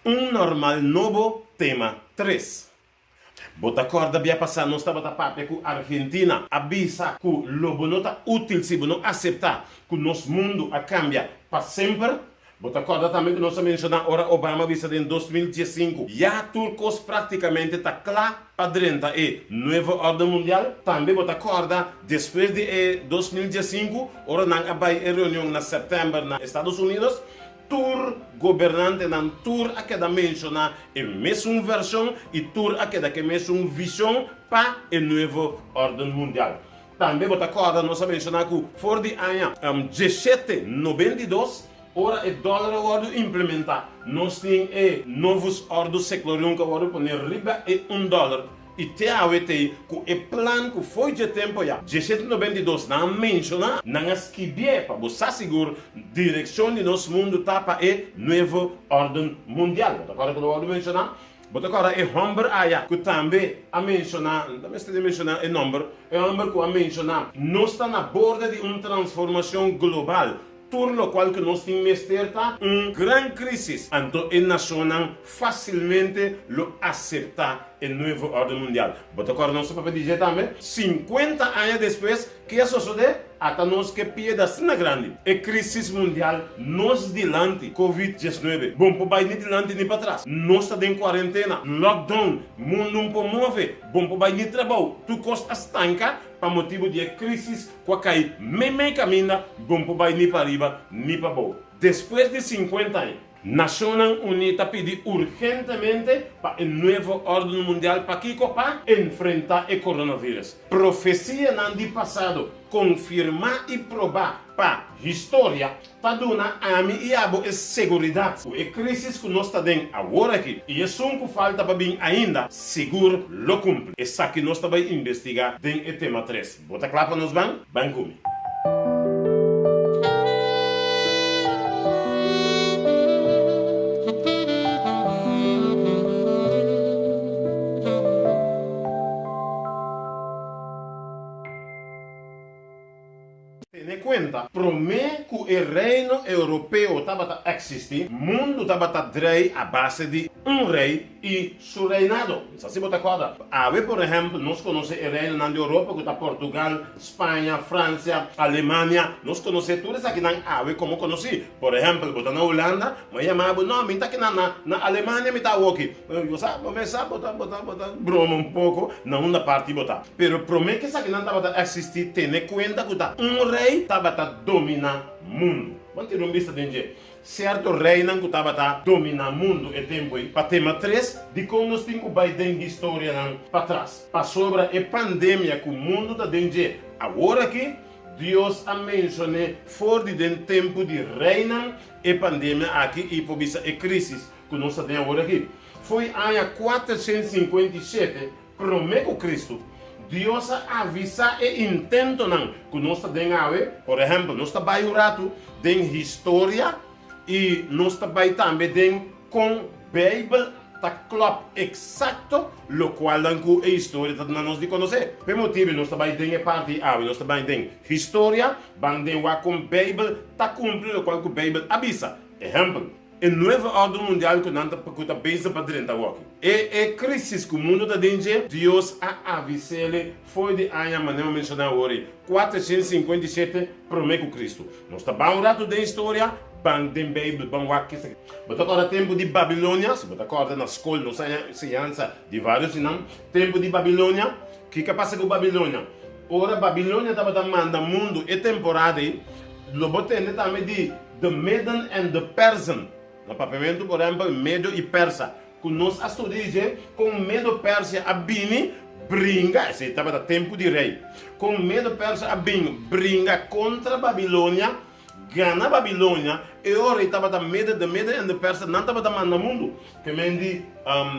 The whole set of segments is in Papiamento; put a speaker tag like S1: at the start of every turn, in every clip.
S1: Un normal nobo tema tres. Bo ta kòrda bia pasá nos tabata papia ku Argentina a bisa ku lo bo no ta útil si bo no aseptá ku nos mundu a kambia pa semper? Bo ta kòrda tambe ku nos a menshoná ora Obama bisa den 2015 ya tur kos práktikamente ta kla pa drenta e nuevo órden mundial? Tambe bo ta kòrda despues di e 2015 ora nan a bai e reunion na sèptèmber na Estados Unidos Tur gobernantenan tur a keda menshoná e mesun vershon i tur a keda ku e mesun vishon pa e nuevo órden mundial. Tambe bo ta kòrda nos a menshoná ku for di aña diesshete 92, ora e dòler a wòrdu implementá, nos tin e novus ordo seclorium ku a wòrdu poné riba e un dòler. I te awe t'ei ku e plan ku fo'i dje tempu ya, 1792, nan a menshoná, nan a skibié pa bo sa sigur direkshon di nos mundu ta pa e nuevo órden mundial. Bo ta kòrda ku lo wòrdu menshoná? Bo ta kòrda e hòmber aya ku tambe a menshoná, no ta mester di menshoná e nòmber, e hòmber ku a menshoná, Nos ta na borde di un transformashon global, Tur locual cu nos tin mester ta un gran crisis, anto e nacionnan facilmente lo acepta e nuevo orden mundial. Bo ta corda nos a papia di dje tambe? Cincuenta aña despues, ke a sosode? Ata nos ke pieda asina grandi. E crisis mundial nos dilanti, Covid 19. Bon por bay ni dilanti ni patras. Nos ta den cuarentena, lockdown, mundo no por move, bon por bay ni trabou, tur cos a stanca pa motibo di e crisis Ku a kai meimei kaminda, bon por bai ni pa riba ni pa bou. Despues di sinkuenta aña, Nashonnan Uní ta pidi urgentemente pa e nuevo órden mundial. Pakiko? Pa enfrentá e coronavirus. Profesianan di pasado konfirmá i probá pa historia ta duna ami i abo e seguridat ku e krísis ku nos ta den awor aki i esun ku falta pa bin ainda sigur lo kumpli. Esaki nos ta bai investigá den e tema tres. Bo ta kla pa nos ban? Ban ku mi. Tene kuenta, promé ku e Reino Europeo tabata eksistí, mundu tabata drei a base di un rei i su reinado. Mi sa si bo ta kòrda. Awe, por ehèmpel, nos konosé e reinonan di Europa ku ta Portugal, Spaña, Fransia, Alemania. Nos konosé tur esakinan awe komo konosí. Por ehèmpel, bo ta na Hulanda, bo a yama bo, No, mi ta kinan na na Alemania mi ta awoki. Bo sa, bo mes sa, bo ta bo ta bo ta broma un poko na unda parti bo ta. Pero promé ku esakinan tabata eksistí, tene kuenta ku ta un rei tabata dominá mundu. Bo a tira un bista den dje. Sierto reinan ku tabata dominá mundu e tempu ei. Pa tema tres, dikon nos tin ku bai den historianan patras? Pasobra e pandemia ku mundu ta den dje awor aki, Dios a menshon'é for di den tempu di reinan e pandemia aki i por bisa e krísis ku nos ta den awor aki. Fo'i aña 457 Promé ku Kristu, Dios a avisá e intentonan ku nos ta den awe. Por ehèmpel, nos ta bai un ratu den historia i nos ta bai tambe den kon Beibel ta klòp eksakto lokualnan ku e historia ta duna nos di konosé. P'e motibu nos ta bai den e parti awe, nos ta bai den historia, ban den wak kon Beibel ta kumpli lokual ku Beibel a bisa. Ehèmpel. E nuevo orden mundial ku nan ta ku ta bezig pa drenta awoki. E e krisis ku mundu ta den dje, Dios a avis'ele for di aña manera mi menshoná awor ei, 457 promé ku Kristu. Nos ta ban un ratu den historia, ban den Beibel, ban wak kisa. Bo ta kòrda tempu di Babilonia? Si bo ta kòrda na skol nos a haña enseñansa di vários di nan. Tempu di Babilonia, kiko a pasa ku Babilonia? Ora Babilonia tabata manda mundu e temporada ei, lo bo tende tambe di The Medan and the Persian, na papiamentu por ehempel Medo i Persa, ku nos a studia dje kon Medo-Persia a bini bringa, esei tabata tempu di rei, kon Medo-Persia a bin bringa kontra Babilonia, gana Babilonia, e ora ei tabata Mede, the Mede and the Persia, nan tabata manda mundu. Ke men di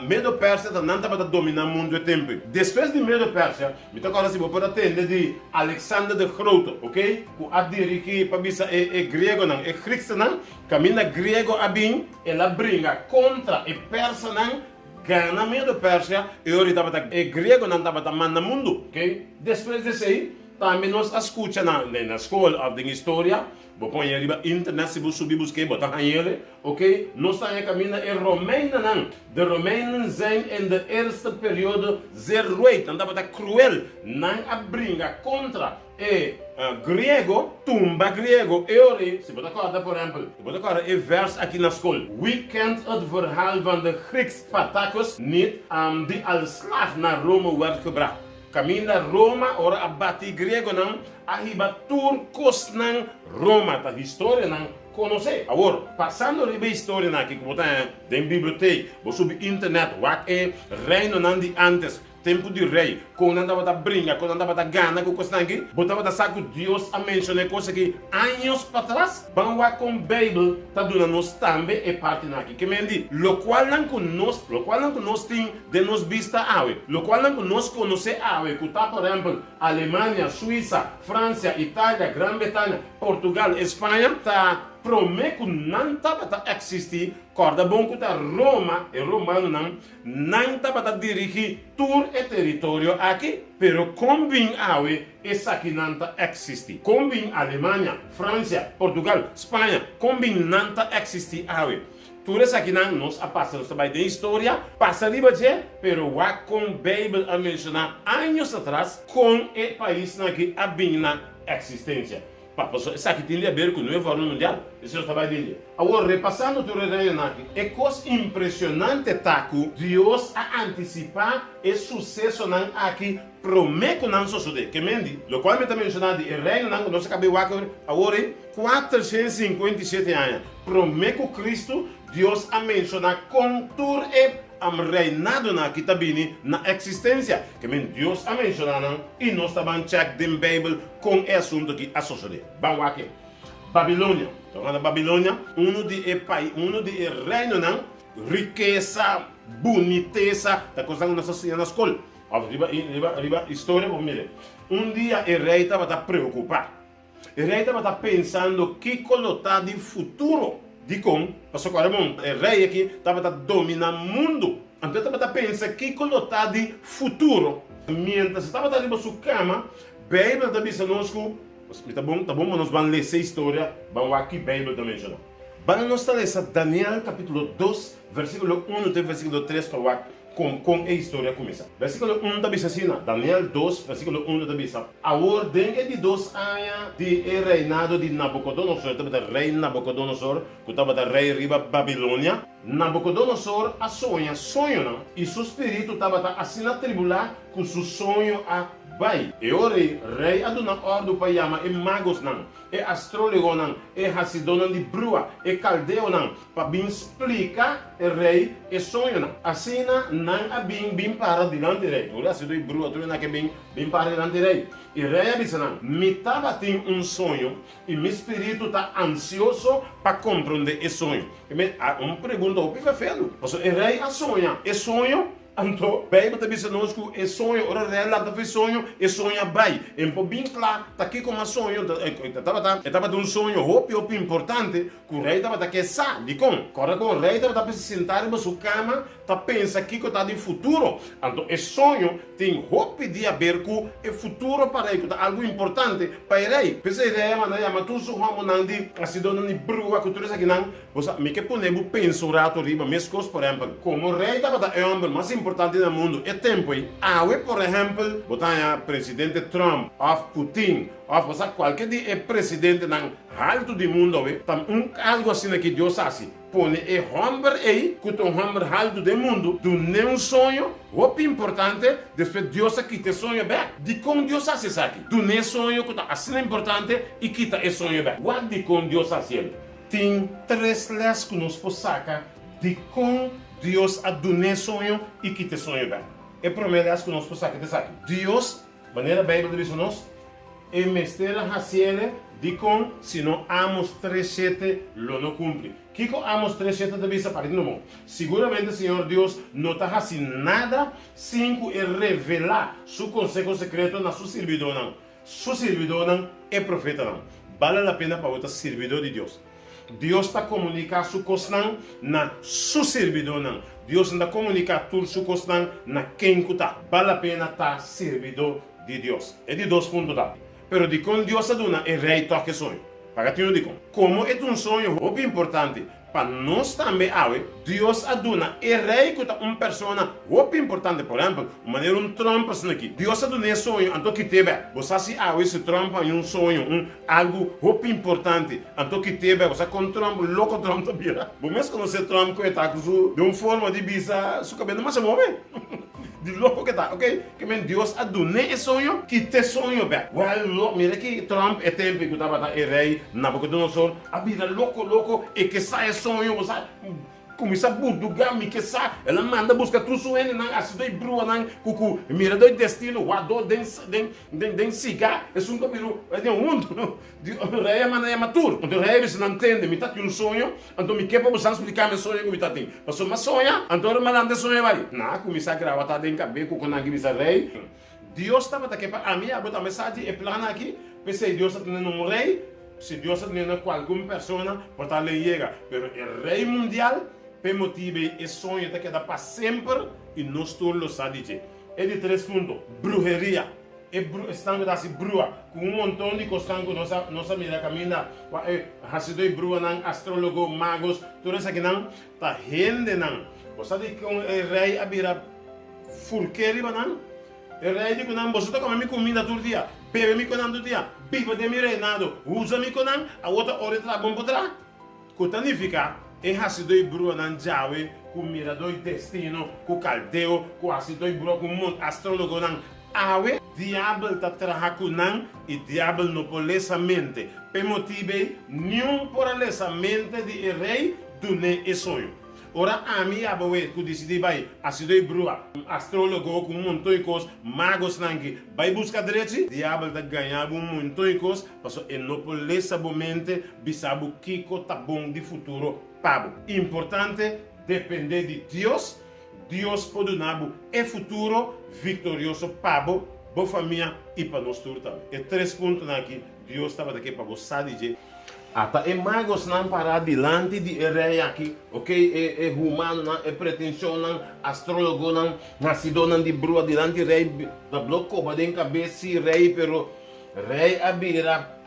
S1: Medo-Persia ta nan tabata dominá mundu e tempu ei. Despues di Medo-Persia, mi ta kòrda si bo por a tende di Alexander de Grote, oke, ku a dirigí pa bisa e e griegonan, e Grieksenan, kaminda griego a bin, el a bringa kontra e persanan, gana Medo-Persia, e ora ei tabata e griegonan tabata manda mundu, oke. Despues di esei. Tambe nos a skucha na na skol òf den historia, bo por haña riba internet si bo subi busk'é bo ta hañ'el, ok, nos ta haña kaminda e Romeinennan, de Romeinen zijn in de eerste periode zeer wreed, nan tabata kruel, nan a bringa kontra e griego, tumba griego, e ora ei, si bo ta kòrda por ehèmpel, si bo ta kòrda e vèrs aki na skol, Wie kent het verhaal van de Grieks Spartacus niet, die als slaaf naar Rome werd gebracht? Kaminda Roma ora a bati griegonan a hiba tur kosnan Roma ta historianan konosé. Awor, pasando riba e historianan aki ku bo ta haña den bibliotek, bo subi internet wak e reinonan di antes, tempu di rei, kon nan tabata bringa, kon nan tabata gana ku kosnan aki, bo tabata sa ku Dios a menshoná e kos aki años patras? Ban wak kon Beibel ta duna nos tambe e partinan aki. Ke men di, lokualnan ku nos, lokualnan ku nos tin Den nos bista awe, lokualnan ku nos konosé awe ku ta por ehèmpel Alemania, Suisa, Fransia, Italia, Gran Bretania, Portugal, España, ta promé ku nan tabata eksistí, kòrda bon ku ta Roma, e romanonan, nan tabata dirigí tur e teritorio aki. Pero kon bin awe esakinan ta eksistí? Kon bin Alemania, Fransia, Portugal, Spaña, kon bin nan ta eksistí awe? Tur esakinan nos a pasa, nos ta bai den historia, pasa riba dje, pero wak kon Beibel a menshoná años atras kon e paisnan aki a bin na eksistensia. Pa pasobra esaki tin di aber ku Nuevo Orden Mundial, esei nos ta bai den dje. Awor, repasando tur e reinonan aki, e kos impreshonante ta ku Dios a antisipá e susesonan aki promé ku nan sosodé. Ke men di, lokual mi ta menshoná di e reinonan ku nos a kab'é wak awor ei, 457 aña promé ku Kristu, Dios a menshoná kon tur e reinadonan aki ta bini na eksistensia. Ke men Dios a menshoná nan i nos ta ban chèk den Beibel kon e asuntu aki a sosodé. Ban wak e. Babilonia. Ta wak na Babilonia, unu di e pai, unu di e reinonan, rikesa, bunitesa, ta kosnan ku nos a siña na skol òf riba riba riba historia bo mira. Un dia e rei tabata preokupá. E rei tabata pensando kiko lo ta di futuro. Dikon? Pasobra ku bon, e rei aki tabata dominá mundu. Anto e tabata pensa kiko lo ta di futuro. Miéntras e tabata riba su kama, Beibel ta bisa nos ku, mi ta bon, ta bon pa nos ban lesa e historia, ban wak ki Beibel ta menshoná. Ban nos ta lesa Daniel kapítulo dos, versíkulo unu te versíkulo tres pa wak Kon kon e historia a kuminsá? Versíkulo un ta bisa asina, Daniel dos, versíkulo un ta bisa, Awor den e di dos aña di e reinado di Nabukodonosor, tabata rei Nabukodonosor, ku tabata rei riba Babilonia, Nabukodonosor a soña soñonan, i su spiritu tabata asina tribulá ku su soño a bai. E ora ei rei a duna òrdu pa yama e magosnan, e astrólogonan, e hasidónan di brua, e kaldeonan, pa bin splika e rei e soñonan. Asina nan a bin bin para dilanti rei. Tur e hasidó di brua, tur esnan ke bin bin para dilanti rei. I rei a bisa nan, Mi tabatin un soño, i mi spiritu ta ansioso pa komprondé e soño. Un pregunta hopi fefelu, pasobra e rei a soña e soño. Anto, Beibel ta bisa nos ku e soño, ora rei lanta for e soño, e soño a bai. E por bin kla ta kiko mas soño e tabata. E tabata un soño hopi hopi importante ku rei tabata ke sa. Dikon? Kòrda kon rei tabata pensa sintá riba su kama ta pensa kiko ta di futuro. Anto e soño tin hopi di haber ku e futuro pa rei, ku ta algu importante pa e rei. P'esei rei a manda yama tur su hòmbernan di hasidónan di brua ku tur esakinan. Bo sa, mi ke pone bo pensa un rato riba meskos, por ehèmpel, komo rei tabata e hòmber mas importante na mundu e tempu ei. Awe, por ehèmpel, bo ta haña presidente Trump òf Putin òf bo sa kualke di e presidentenan haltu di mundu awe, ta un algu asina ki Dios hasi, pone e hòmber ei, ku ta un hòmber haltu den mundu, dun'é un soño hopi importante, despues Dios a kita e soño bèk. Dikon Dios hasi esaki? Dun'é e soño ku ta asina importante i kita e soño bèk. Wak dikon Dios hasi el. Tin tres lès ku nos por saka di kon Dios a dun'é soño i kita e soño bèk. E promé lès ku nos por saka ta esaki, Dios, manera Beibel ta bisa nos, e mester a hasiele, dikon sino Amos tres shete lo no kumpli. Kiko Amos tres shete ta bisa? Parti no bon. Siguramente Señor Dios no ta hasi nada sin ku e revelá su konseho sekreto na su sirbidónan. Su sirbidónan, e profetanan. Bale la pena pa bo ta sirbidó di Dios. Dios ta komuniká su kosnan na su sirbidónan. Dios no ta komuniká tur su kosnan na ken ku ta. Bale la pena ta sirbidó di Dios. E di dos punto ta. Pero dikon Dios a duna e rei tòg e soño? Paga tinu dikon. Komo e ta un soño hopi importante pa nos tambe awe, Dios a duna e rei ku ta un persona hopi importante, por ehèmpel, un manera un Trump asina aki, Dios a dun'é e soño, anto kit'é bèk. Bo sa si awe si Trump haña un soño, un algu hopi importante, anto kit'é bèk. Bo sa kon Trump, loko Trump ta bira? Bo mes konosé Trump ku e ta ku su, den un forma di bisa, su kabes no masha move. Di loko ke ta, ok. Ke men Dios a dun'é e soño, kit'é soño bèk. Wèl, lo mira ki Trump e tempu ku tabata e rei Nabucodonosor a bira loko loko, e ke sa e soño, bo sa, kuminsá burdugá, mi ke sa. El a manda buska tur su hendenan, hasidó i bruanan ku ku miradó i destino, wardó den den den den sigá, esun ku a bira den huntu. Di rei a manda yama tur. Anto rei a bisa nan, Tende, mi ta tin un soño, anto mi ke pa boso splika mi e soño ku mi ta tin. Pasobra mi a soña, anto ora mi a lanta e soño bai. Nan a kuminsá grawatá den kabé ku kon nan ke bisa rei. Dios tabata ke pa ami i abo tambe sa di e plan aki, p'esei Dios a tene na un rei, si Dios a tene na kualkun persona por ta lei yega, pero e rei mundial, p'e motibu ei e soño ta keda pa semper i nos tur lo sa di dje. E di tres punto, bruheria. E bru esnan ku ta hasi brua ku un monton di kosnan ku nos a nos a mira kaminda kua e hasidó e bruanan, astrólogo, magos, tur esakinan ta hendenan. Bo sa dikon e rei a bira furké riba nan? E rei di ku nan, Boso ta kome mi kuminda tur dia, bebe mi konan tur dia, biba den mi reinado, usa mi konan, awor ta ora di traha bon por traha. Ku ta nifiká e hasidó i bruanan djawe ku miradó i destino, ku kaldeo, ku hasidó i brua ku mont astrólogonan awe. Diabel ta traha ku nan i diabel no por lesa mente. P'e motibu ei niun por a lesa mente di e rei dun'é e soño. Ora ami i abo wet ku disidí bai hasidó i brua, astrólogo ku un monton i kos, magosnan ki bai buska drechi, diabel ta gaña bo un monton i kos Pasobra e no por lesa bo mente, bisa bo kiko ta bon di futuro pa bo. Importante, depende di Dios. Dios por duna bo e futuro viktorioso pa bo, bo famia i pa nos tur tambe. E tres puntonan aki Dios tabata ke pa bo sa di dje. Ata e magosnan pará dilanti di e rei aki, ok, e e humanonan, e pretenshonnan, astrologonan, hasidónan di brua dilanti rei, ta blo koba den kabes si rei, pero Rei a bira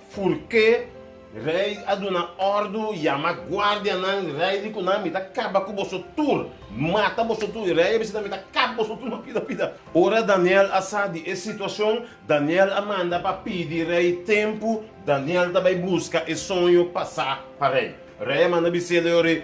S1: furké, rei a duna òrdu, yama guardianan, rei di ku nan, Mi ta kaba ku boso tur, mata boso tur. I rei a bisa nan, Mi ta kaba boso tur na pida pida. Ora Daniel a sa di e situashon, Daniel a manda pa pidi rei tempu, Daniel ta bai buska e soño pasá pa rei. Rei a manda bis'é, Leo rei,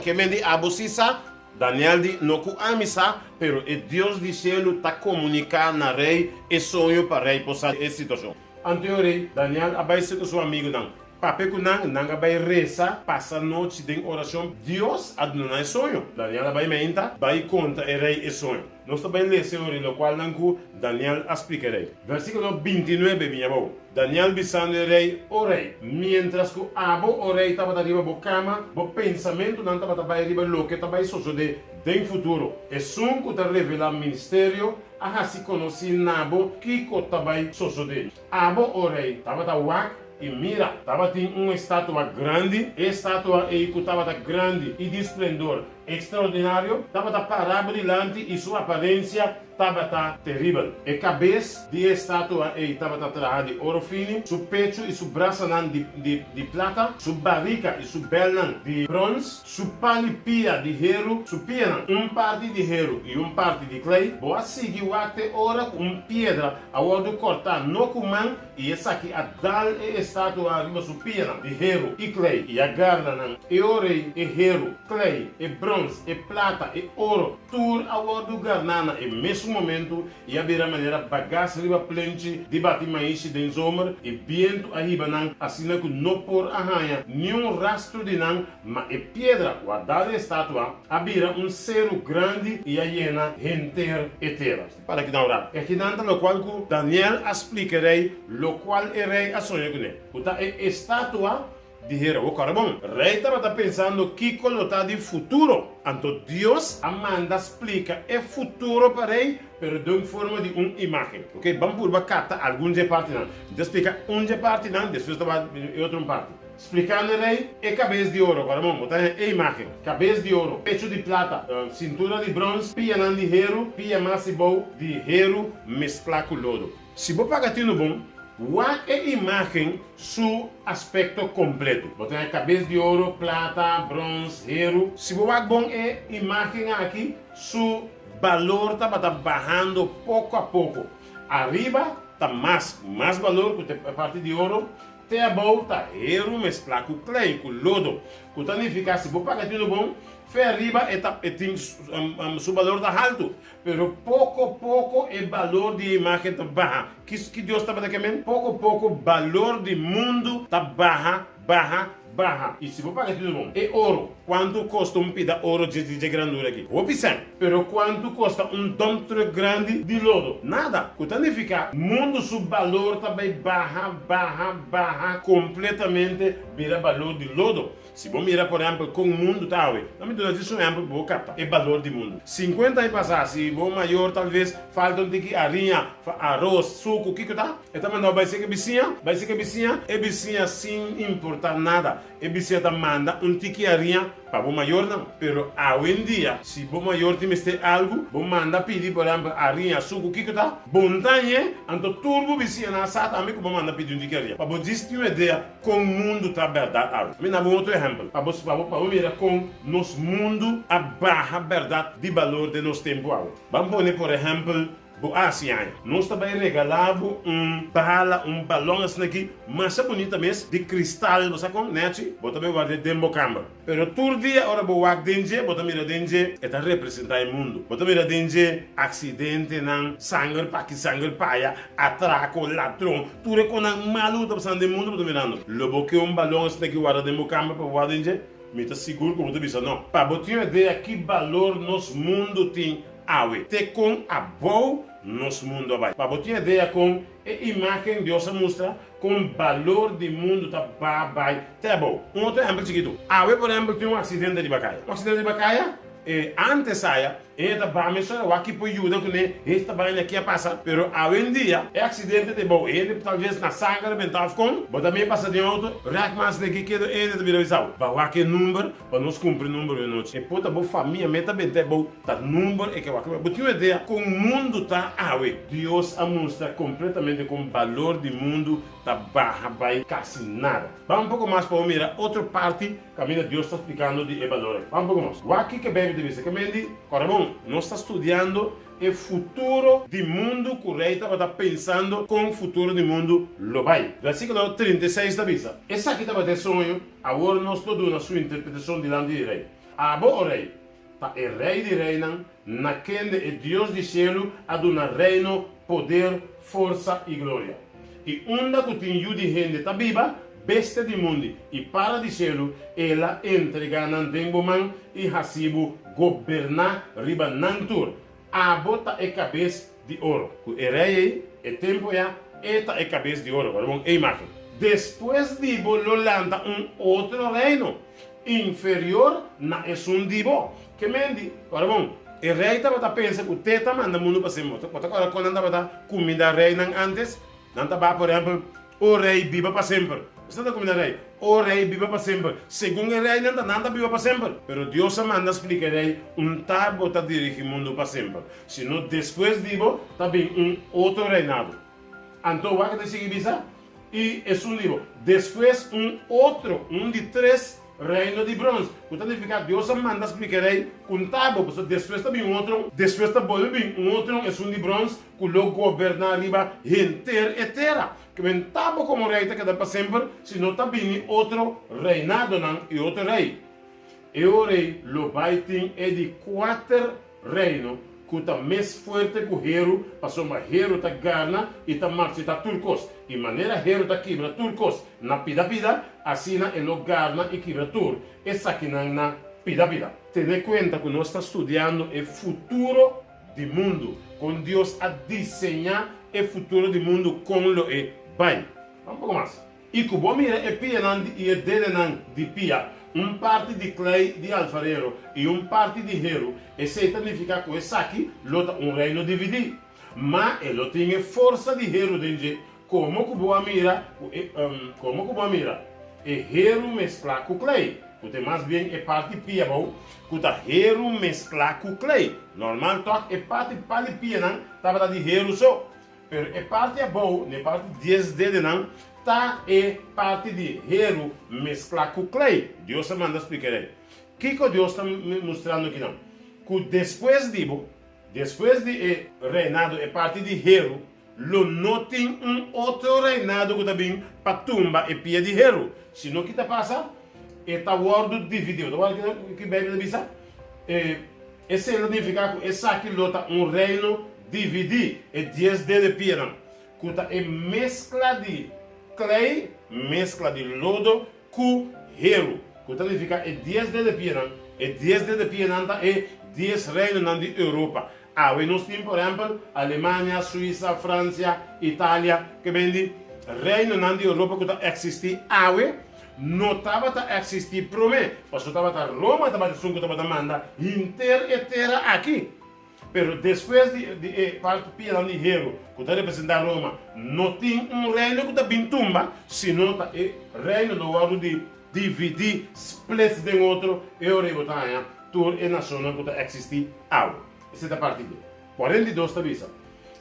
S1: ke men di abo si sa? Daniel di, No ku ami sa, pero e Dios di shelu ta komuniká na rei e soño pa rei por sa e situashon. Anto e rei Daniel a bai serka su amigunan, papia ku nan, nan a bai resa, pasa nochi den orashon. Dios a duna nan e soño. Daniel a bai meinta, bai konta e rei e soño. Nos ta bai lesa e ora lokualnan ku Daniel a splika e rei. Versíkulo bintinuebe bin abou. Daniel bisando e rei, O rei, miéntras ku abo, o rei, tabata riba bo kama, bo pensamentunan tabata bai riba loke ta bai sosodé den futuro. Esun ku ta revelá misterio a hasi konosí na bo kiko ta bai sosodé. Abo, o rei, tabata wak, i mira, tabatin un estatua grandi, e estatua ei ku tabata grandi i di splendor ekstraordinario, tabata pará bo dilanti i su aparensia Tabata teribel. E kabes di e estatua ei tabata traha di oro fini, su pechu i su brasanan di di di plata, su barika i su bèlnan di bròns, su pal i pia di heru, su pianan, un parti di heru i un parti di klei. Bo a sigui wak te ora ku un piedra a wòrdu kòrtá no ku man, I esaki a dal e estatua riba su pianan di heru i klei, i a garna nan. E ora ei e heru, klei, e brons, e plata, e oro, tur a wòrdu garná na e mesun momentu i a bira manera bagas riba plenchi di bati maishi den zomer, i bientu a hiba nan asina ku no por a haña niun rastro di nan. Ma e piedra ku a dal e estatua a bira un seru grandi i a yena henter e tera. Para ki nan ora. Ekinan ta lokual ku Daniel a splika e rei lokual e rei a soña kuné, ku ta e estatua di hera. Bo kòrda bon, rei tabata pensando kiko lo ta di futuro. Anto Dios a manda splika e futuro pa rei, pero den forma di un imágen. Oke, ban purba kapta algun dje partinan. Mi ta splika un dje partinan, despues ta bai e otro un parti. Splikando e rei, e kabes di oro, kòrda bon, bo ta haña e imágen, kabes di oro, pechu di plata, sintura di bròns, pianan di heru, pia mas i bou di heru mesklá ku lodo. Si bo paga tinu bon, Wak e imágen su aspekto kompleto. Bo ta haña kabes di oro, plata, bròns, heru. Si bo wak bon e imágen aki, su balor tabata bahando poko a poko. Ariba ta mas, mas balor ku e parti di oro, te abou ta heru mesklá ku klei, ku lodo. Ku ta nifiká si bo paga tinu bon, fe ariba e ta e tin su balor ta haltu. Pero poko poko e balor di e imágen ta baha. Ki ki Dios tabata ke men? Poko poko balor di mundu ta baha, baha, baha. I si bo paga tinu bon, e oro, kuantu kosta un pida oro dje dje grandura aki? Hopi sèn. Pero kuantu kosta un dump truck grandi di lodo? Nada. Ku ta nifiká mundu su balor ta bai baha, baha, baha kompletamente bira balor di lodo. Si bo mira por ehempel kon mundu ta awe, lo mi duna djis un ehempel pa bo kapta e balor di mundu. Sinkuenta aña pasá si bo mayor talves falta un tiki ariña, aros, suku, kiko ta? E ta mandau bai seka e bisiña, bai seka e bisiña, e bisiña sin importá nada, e bisiña ta manda un tiki ariña pa bo mayornan. Pero awendia si bo mayor tin mester algu, bo manda pidi por ehempel ariña, suku, kiko ta? Bo ntañ'e, anto tur bo bisiñanan a sa tambe ku bo manda pidi un tiki ariña. Pa bo djis tin un idea Kon mundu ta bèrdat awe? Mi na bo un otro ehèmpel pa bo pa bo mira kon nos mundu a baha bèrdat di balor den nos tempu awe. Ban pone por ehèmpel bo hasi aña. Nos ta bai regalá bo un bala, un balòn asina aki masha bunita mes di kristal, bo sa kon? Nèchi, bo ta bai ward'é den bo kamber. Pero tur dia ora bo wak den dje, bo ta mira den dje, e ta representá e mundu. Bo ta mira den dje aksidentenan, sanger p'aki, sanger p'aya, atrako, ladron, tur e konan malu ku ta pasando den mundu bo ta mirando. Lo bo ke un balon asina ki warda den bo kamber pa bo wak den dje? Mi ta sigur ku bo ta bisa no. Pa bo tin un idea ki balor nos mundu tin awe, te kon abou nos mundu a bai. Pa bo tin idea kon E imágen Dios a mustra kon balor di mundu ta ba bai te abou. Un otro ehèmpel chikitu. Awe por ehèmpel tin un aksidente riba kaya. Un aksidente riba kaya, e ántes aya e ta ba mesora wak ki por yuda kuné, esta baina aki a pasa. Pero awendia e aksidente ta abou. E hende talves na sanger a benta òf kon, bo ta mei pasa den outo, rèk mas den ki kedo e hende ta bira bisa bo, ba wak e number pa nos kumpri number oe nochi. E por ta bo famia mei ta benta abou. Ta number e ke wak. Bo tin un idea kon mundu ta awe? Dios a mustra kompletamente kon balor di mundu ta baha bai kasi nada. Ban un poko mas pa bo mira otro parti kaminda Dios ta splikando di e balor ei. Ban un poko mas. Wak kiko e Beibel ta bisa. Ke men di, Kòrda bon, nos ta studiando e futuro di mundu ku rei tabata pensando kon futuro di mundu lo bai. Versíkulo 36 ta bisa, Esaki tabata e soño, awor nos lo duna su interpretashon dilanti di rei. Abo, o rei, Ta e Rei di reinan, na kende e Dios di shelu a duna reino, poder, forsa i gloria. I unda ku tin yu di hende ta biba, bestia di mundi i para di shelu, el a entregá nan den bo man i hasi bo goberná riba nan tur. Abo ta e kabes di oro. Ku e rei ei, e tempu ya, e ta e kabes di oro. Wak bon e imágen. Despues di bo lo lanta un otro reino, inferior na esun di bo. Ke men di, Ora bon, e rei tabata pensa ku te ta manda mundu pa semper. Bo ta kòrda kon nan tabata kumindá reinan ántes? Nan ta ba, por ehèmpel, O rei, biba pa semper. Esnan ta kumindá rei, O rei, biba pa semper. Segun e reinan ta, nan ta biba pa semper. Pero Dios a manda splika e rei, Un ta bo ta dirigí mundu pa semper, sino despues di bo ta bin un otro reinado. Anto wak ta sigui bisa, I esun di bo. Despues un otro, un di tres reino di brons, ku ta nifiká Dios a manda splika e rei ku N ta bo, pasobra despues ta bin un otro, despues ta bolbe bin un otro, esun di brons, ku lo goberná riba henter e tera. Ku N ta bo komo rei ta keda pa semper, si no ta bini otro reinadonan i otro rei. E ora ei lo bai tin e di kuater reino ku ta mes fuerte ku heru, pasobra heru ta garna i ta marchitá tur kos. I manera heru ta kibra tur kos na pida pida, asina e lo garna i kibra tur esakinan na pida pida. Tene kuenta ku nos ta studiando e futuro di mundu, kon Dios a diseñá e futuro di mundu, kon lo e bai. Un poko mas. I ku bo mira e pianan di i e dedenan di pia, un parti di klei di alfarero i un parti di heru, esei ta nifiká ku esaki lo ta un reino dividí. Ma e lo tin e forsa di heru den dje, komo ku bo a mira ku e, komo ku bo a mira e heru mesklá ku klei, ku ta mas bien e parti pia abou, ku ta heru mesklá ku klei. Normal tòg e parti pa di pianan tabata di heru so. Pero e parti abou, na e parti dies dedenan, ta e parti di heru mesklá ku klei. Dios a manda splika e rei. Kiko Dios ta mustrando akinan? Ku despues di bo, despues di e reinado, e parti di heru, lo no tin un otro reinado ku ta bin pa tumba e pia di heru. Sino ki ta pasa? E ta wòrdu dividí. Bo ta wòrdu kiko ki Beibel ta bisa? E Esei lo nifiká ku esaki lo ta un reino dividí, e dies dede pianan, ku ta e meskla di klei, meskla di lodo ku heru, ku ta nifiká e dies dede pianan. E dies dede pianan ta e dies reinonan di Europa. Awe nos tin, por ehèmpel, Alemania, Suisa, Fransia, Italia, ke ben di reinonan di Europa ku ta eksistí awe, no tabata eksistí promé, pasobra tabata Roma tabata esun ku tabata manda henter e tera aki. Pero despues di di e parti pianan di heru ku ta representá Roma, no tin un reino ku ta bin tumba, sino ta e reino lo wòrdu di dividí, splits den otro, e ora ei bo ta haña tur e nashonnan ku ta eksistí awe. Esei ta parti di e. 42 ta bisa,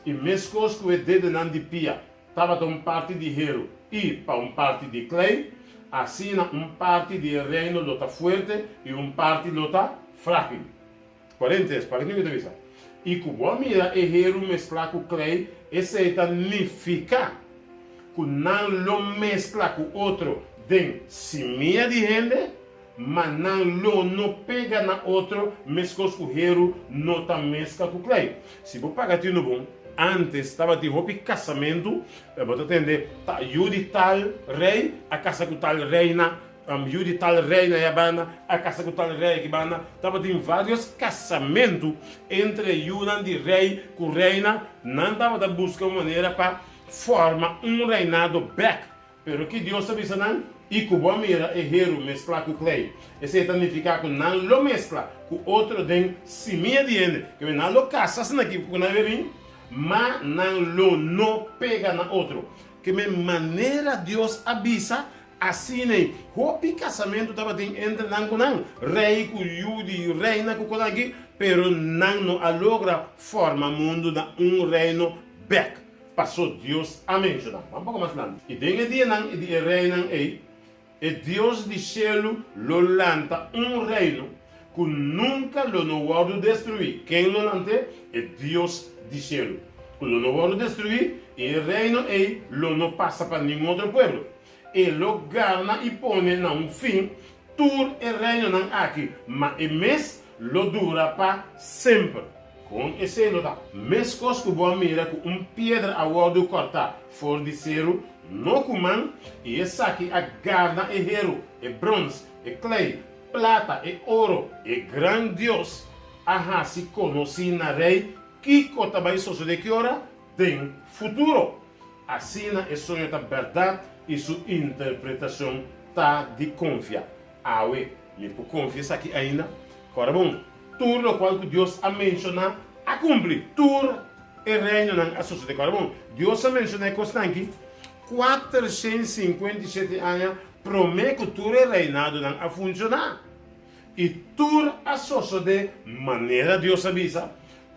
S1: I meskos ku e dedenan di pia tabata un parti di heru i pa un parti di klei, asina un parti di e reino lo ta fuerte i un parti lo ta frágil. 43, Para kiko ta bisa? I ku bo a mira e heru mesklá ku klei, esei ta nifiká ku nan lo meskla ku otro den simia di hende, ma nan lo no pega na otro meskos ku heru no ta meskla ku klei. Si bo paga tinu bon, ántes tabatin hopi kasamentu, bo ta tende ta yu di tal rei a kasa ku tal reina, yu di tal reina ya banda a kasa ku tal rei aki banda. Tabatin vários kasamentu entre yunan di rei ku reina. Nan tabata buska un manera pa forma un reinado bèk. Pero ki Dios a bisa nan? I ku bo a mira e heru mesklá ku klei. Esei ta nifiká ku nan lo meskla ku otro den simia di hende. Kende nan lo kasa asina ki ku nan e bin, ma nan lo no pega na otro. Kende manera Dios a bisa, asina ei. Hopi kasamentu tabatin entre nan ku nan, rei ku yu di reina ku kos aki, pero nan no a logra forma mundu na un reino bèk. Paso Dios a menshoná. Ban poko mas lanti. I den e dianan di e reinan ei, e Dios di shelu lo lanta un reino ku nunka lo no wòrdu destruí. Ken lo lant'é? E Dios di shelu, ku lo no wòrdu destruí, i e reino ei lo no pasa pa ningun otro pueblo. E lo garna i pone na un fin tur e reinonan aki, ma e mes lo dura pa semper. Kon esei lo ta? Meskos ku bo a mira ku un piedra a wòrdu kòrtá for di seru, no ku man, i esaki a garna e heru, e brons, e klei, plata, e oro, e gran Dios a hasi konosí na rei kiko ta bai sosodé ki ora? Den futuro. Asina e soño ta bèrdat i su interpretashon ta di konfia. Awe, mi por konfia esaki ainda? Kòrda bon, tur lokual ku Dios a menshoná a kumpli. Tur e reinonan a sosodé. Kòrda bon, Dios a menshoná e kosnan aki 457 aña promé ku tur e reinadonan a funshoná. I tur a sosodé manera Dios a bisa.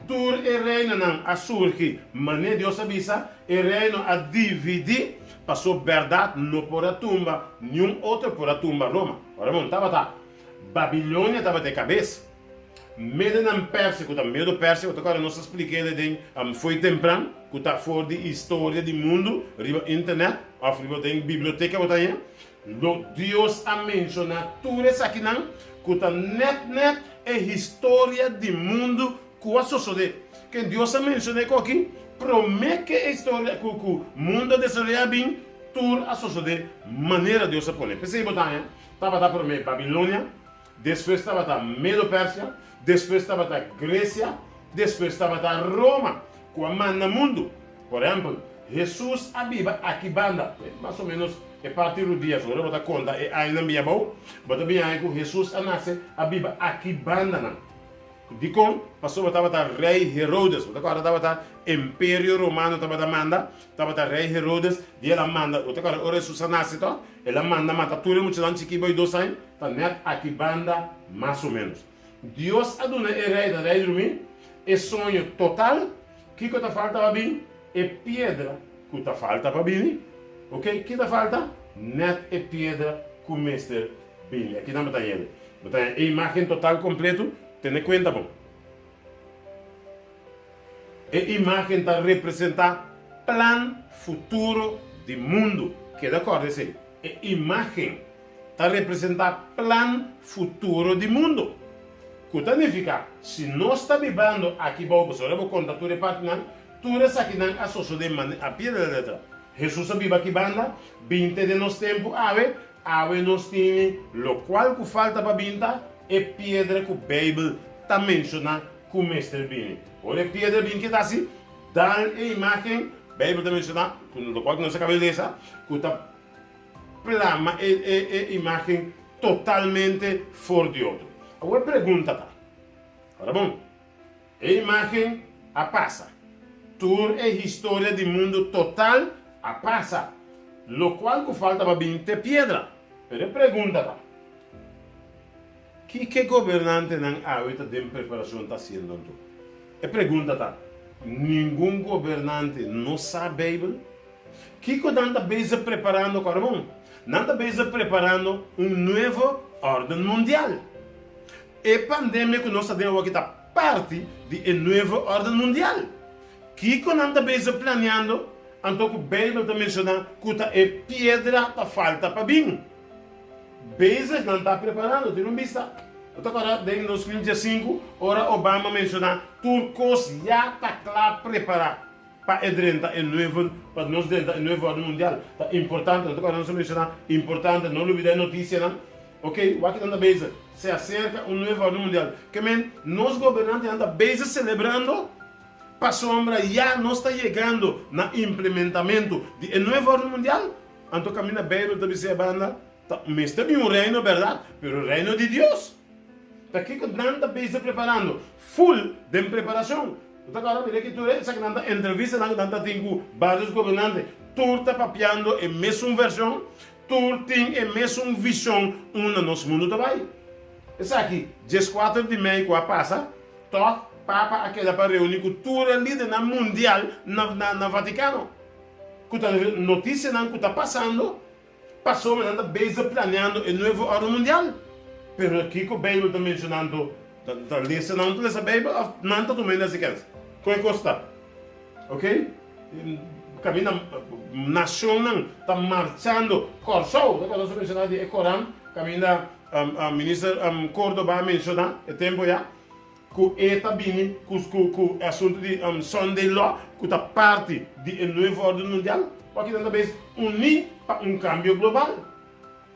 S1: Tur e reinonan a surgi manera Dios a bisa. E reino a dividí, paso bèrdat no por a tumba niun otro por a tumba Roma. Ora bon, tabata Babilonia tabata e kabes. Medenan Persia, ku ta Medo Persia, ku ta kòrda nos a splik'é den Fo'i Tempran, ku ta for di historia di mundu riba internet òf riba den biblioteka bo ta haña. Lo Dios a menshoná tur esakinan ku ta nèt nèt e historia di mundu ku a sosodé. Ken Dios a menshoná e koki? Promé ke e historia ku ku mundu a desaroyá bin, tur a sosodé manera Dios a pone. P'esei bo ta haña, tabata promé Babilonia, despues tabata Medo-Persia, despues tabata Gresia, despues tabata Roma ku a manda mundu. Por ehèmpel, Hesus a biba aki banda, mas o ménos e parti Rudias, ora bo ta konta e añanan bia abou, bo ta biña ku Hesus a nase, a biba aki bandanan. Dikon? Pasobra tabata rei Herodes, bo ta kòrda tabata Imperio Romano tabata manda, tabata rei Herodes di el a manda, bo ta kòrda ora Hesus a nase tò, el a manda mata tur e muchanan chikí bai dos aña, ta nèt aki banda mas o ménos. Dios a duna e rei, ta rei drumí, e soño total. Kiko ta falta pa bin? E piedra ku ta falta pa bini. Ok, ki ta falta? Nèt e piedra ku mester bini. Aki nan bo ta yende. Bo ta haña e imágen total kompletu. Tene kuenta bon. E imágen ta representá plan futuro di mundu. Keda kòrda esei. E imágen ta representá plan futuro di mundu. Ku ta nifiká, si nos ta bibando aki bou, pasobra bo konta tur e partinan, tur esakinan a sosodé mane a pie de la letra. Hesus a biba aki banda, binte den nos tempu awe, awe nos tini lokual ku falta pa binta, e piedra ku Beibel ta menshoná ku mester bini. Ora e piedra bin ke ta hasi? Dal e imágen, Beibel ta menshoná, ku lokual ku nos a kaba di lesa, ku ta plama e e imágen totalmente for di otro. Awor e pregunta ta, ora bon, e imágen a pasa, tur e historia di mundu total a pasa, lokual ku falta pa bin t'e piedra. Pero e pregunta ta, Kiko e gobernantenan awe ta den preparashon ta hasiendo anto? E pregunta ta, Ningun gobernante no sa Beibel? Kiko nan ta bezig preparando kòrda bon? Nan ta bezig preparando un nuevo órden mundial. E pandemia ku nos ta den awoki ta parti di e nuevo órden mundial. Kiko nan ta bezig planeando anto ku Beibel ta menshoná ku ta e piedra ta falta pa bin? Bezig nan ta preparando, tin un bista. Bo ta kòrda den 2015 ora Obama menshoná tur kos ya ta kla prepará pa e drenta e nuevo, pa nos drenta e nuevo orden mundial. Ta importante, no ta kòrda nos a menshoná, importante no lubidá e notisianan. Ok, wak nan ta bezig, se aserka un nuevo orden mundial. Ke men, nos gobernantenan ta bezig selebrando pasobra ya nos ta yegando na implementamentu di e nuevo orden mundial. Anto kaminda Beibel ta bisa e banda, ta mester bin un reino bèrdat, pero reino di Dios. Ta kiko nan ta bezig preparando? Ful den preparashon. Bo ta kòrda mira ki tur esaki nan ta entrevistanan ku nan ta tin ku barios gobernante, tur ta papiando e mesun vershon, tur tin e mesun vishon unda nos mundu ta bai. Esaki 14 di mei ku a pasa, tòg Papa a keda pa reuni ku tur e lidernan mundial na na Vatikano. Ku ta notisianan ku ta pasando pasobra nan ta bezig planeando e nuevo orden mundial. Pero kiko Beibel ta menshoná anto? Ta lesa nan ta lesa Beibel òf nan ta tuma hende hasi kens? Kon e kos ta? Ok, kaminda nashonnan ta marchando Kòrsou, ta kòrda nos a menshoná di e koran kaminda minister Cordoba a menshoná e tempu ya. Ku e ta bini ku ku e asuntu di Sunday Law ku ta parti di e Nuevo Orden Mundial, wak nan ta bes uní pa un kambio global.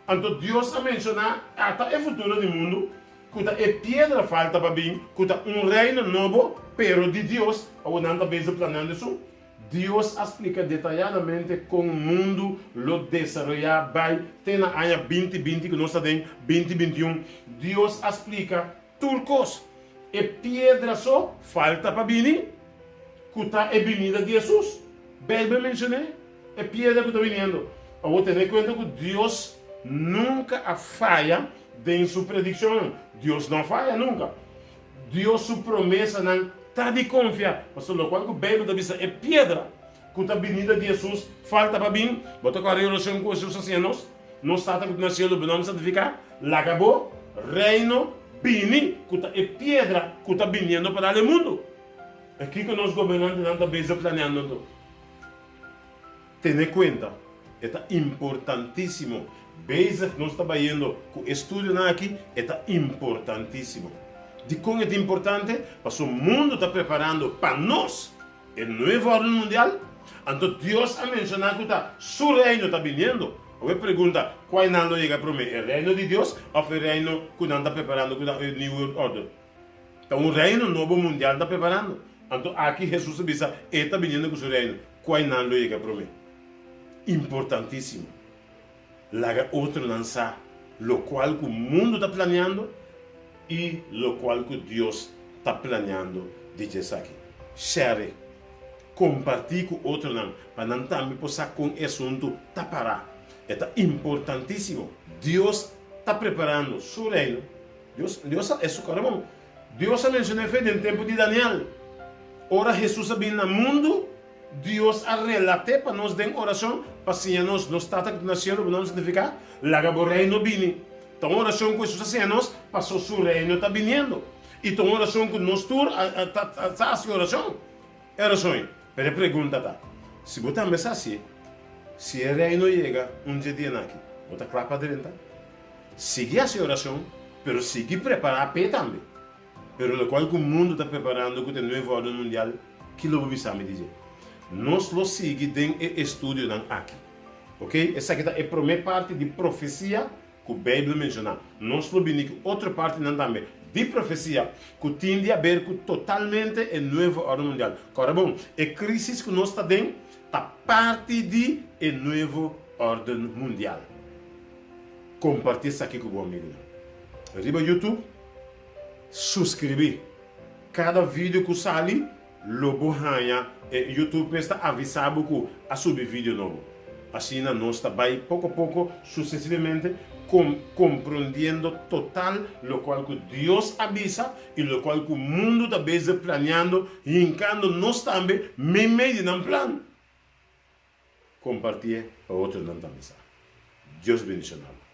S1: Anto Dios a menshoná ata e futuro di mundu ku ta e piedra falta pa bin ku ta un reino nobo pero di Dios, awor nan ta bezig planeando esun. Dios a splika detayadamente kon mundu lo desaroyá bai te na aña 2020 ku nos ta den 2021. Dios a splika Tur kos. E piedra so falta pa bini, ku ta e binida di Hesus. Beibel menshon'é, e piedra ku ta biniendo. Awor tene kuenta ku Dios nunka a faya den su predikshonnan. Dios no a faya nunka. Dios su promesanan ta di konfia. Pasobra lokual ku Beibel ta bisa e piedra ku ta binida di Hesus falta pa bin, bo ta kòrda e orashon ku Hesus a siña nos? Nos Tata ku ta na cielo, bo nomber santifiká, laga bo Reino bini, ku ta e piedra ku ta biniendo pa dal e mundu. E kiko nos gobernantenan ta bezig planeando anto? Tene kuenta, e ta importantísimo. Bezig nos ta bayendo ku e studionan aki, e ta importantísimo. Dikon e ta importante? Pasobra mundu ta preparando pa nos. E nuevo orden mundial? Anto Dios a menshoná ku ta Su Reino ta biniendo. Awor e pregunta, Kua nan lo yega promé, e Reino di Dios òf e reino ku nan ta preparando ku ta e New World Order? Ta un reino nobo mundial ta preparando. Anto aki Hesus a bisa e ta biniendo ku su Reino. Kua nan lo yega promé? Importantísimo. Laga otronan sa lokual ku mundu ta planeando i lokual ku Dios ta planeando di dje esaki. Share, kompartí ku otronan pa nan tambe por sa kon e asuntu ta pará. E ta importantísimo. Dios ta preparando su Reino. Dios, Dios sa, e su kòrda bon. Dios a menshoná e fe den tempu di Daniel. Ora Hesus a bini na mundu. Dios a relat'é pa nos den orashon pa siña nos, Nos Tata ku ta na shelu, bo nòmber santifiká, laga bo Reino bini. Ta un orashon ku Hesus a siña nos paso su Reino ta biniendo. I ta un orashon ku nos tur ta hasi orashon. E orashon ei. Pero e pregunta ta, si bo tambe sa hasié, si e Reino yega un dje dianan aki, bo ta kla pa drenta? Sigui hasi orashon, pero sigui prepará p'e tambe. Pero lokual ku mundu ta preparando ku ta e nuevo órden mundial, ki lo bo bisa mi di dje? Nos lo sigui den e estudionan aki. Oke, esaki ta e promé parti di profesia ku Beibel menshoná. Nos lo bini ku otro partinan tambe di profesia ku tin di haber ku totalmente e nuevo órden mundial. Kòrda bon, e krísis ku nos ta den ta parti di e nuevo órden mundial. Kompartí esaki ku bo amigunan. Riba YouTube. Suskribí. Kada video ku sali lo bo haña e YouTube mes ta avisá bo ku a subi video nobo. Asina nos ta bai poko poko susesivamente komprondiendo total lokual ku Dios a bisa i lokual ku mundu ta bezig planeando hinkando nos tambe meimei di nan plan. Kompartié pa otronan tambe sa. Dios bendishoná bo.